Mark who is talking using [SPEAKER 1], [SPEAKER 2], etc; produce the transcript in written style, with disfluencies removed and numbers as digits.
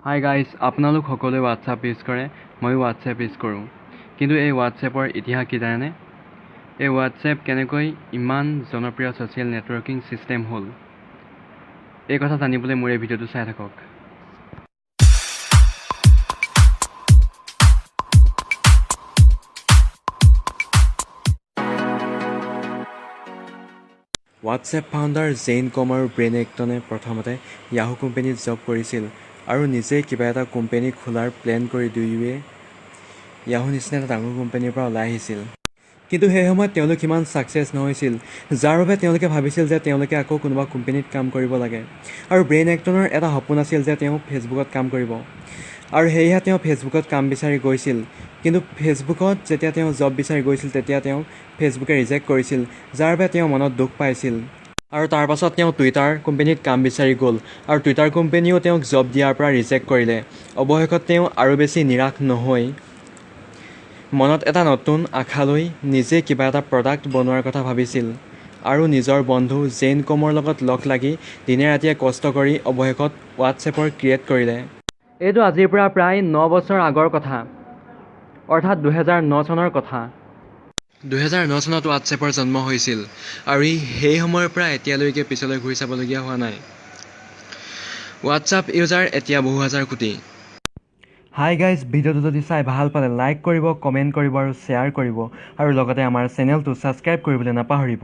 [SPEAKER 1] Hi guys, আপোনালোক সকলোৱে WhatsApp use কৰে, ময়ো হোৱাটছএপ ইউজ কৰোঁ। কিন্তু এই হোৱাটছএপৰ ইতিহাস কি জানেনে? এই হোৱাটছএপ কেনেকৈ ইমান জনপ্ৰিয় ছ'চিয়েল নেটৱৰ্কিং ছিষ্টেম হ'ল, এই কথা জানিবলৈ মোৰ এই ভিডিঅ'টো চাই থাকক। হোৱাটছএপ ফাউণ্ডাৰ জেইন কম আৰু ব্ৰেইন এক্টনে প্ৰথমতে য়াহু কোম্পেনীত জব কৰিছিল আৰু নিজেই কিবা এটা কোম্পেনী খোলাৰ প্লেন কৰি দুয়োৱে য়াহু নিচিনা এটা ডাঙৰ কোম্পেনীৰ পৰা ওলাই আহিছিল। কিন্তু সেই সময়ত তেওঁলোক সিমান ছাকচেছ নহৈছিল, যাৰ বাবে তেওঁলোকে ভাবিছিল যে তেওঁলোকে আকৌ কোনোবা কোম্পেনীত কাম কৰিব লাগে। আৰু ব্ৰেইন এক্টনৰ এটা সপোন আছিল যে তেওঁ ফেচবুকত কাম কৰিব, আৰু সেয়েহে তেওঁ ফেচবুকত কাম বিচাৰি গৈছিল। কিন্তু ফেচবুকত যেতিয়া তেওঁ জব বিচাৰি গৈছিল, তেতিয়া তেওঁ ফেচবুকে ৰিজেক্ট কৰিছিল, যাৰ বাবে তেওঁ মনত দুখ পাইছিল। আৰু তাৰ পাছত তেওঁ টুইটাৰ কোম্পেনীত কাম বিচাৰি গ'ল আৰু টুইটাৰ কোম্পেনীয়েও তেওঁক জব দিয়াৰ পৰা ৰিজেক্ট কৰিলে। অৱশেষত তেওঁ আৰু বেছি নিৰাশ নহৈ মনত এটা নতুন আশা লৈ নিজে কিবা এটা প্ৰডাক্ট বনোৱাৰ কথা ভাবিছিল আৰু নিজৰ বন্ধু জেইন কমৰ লগত লগ লাগি দিনে ৰাতিয়ে কষ্ট কৰি অৱশেষত হোৱাটছএপৰ ক্ৰিয়েট কৰিলে। এইটো আজিৰ পৰা প্ৰায় 9 বছৰ আগৰ কথা, অৰ্থাৎ 2009 চনৰ কথা। 2009 চনত হোৱাটছএপৰ জন্ম হৈছিল আৰু ই সেই সময়ৰ পৰা এতিয়ালৈকে পিছলৈ ঘূৰি চাবলগীয়া হোৱা নাই। হোৱাটছআপ ইউজাৰ এতিয়া বহু হাজাৰ কোটি। হাই গাইজ, ভিডিঅ'টো যদি চাই ভাল পালে লাইক কৰিব, কমেণ্ট কৰিব আৰু শ্বেয়াৰ কৰিব আৰু লগতে আমাৰ চেনেলটো ছাবস্ক্ৰাইব কৰিবলৈ নাপাহৰিব।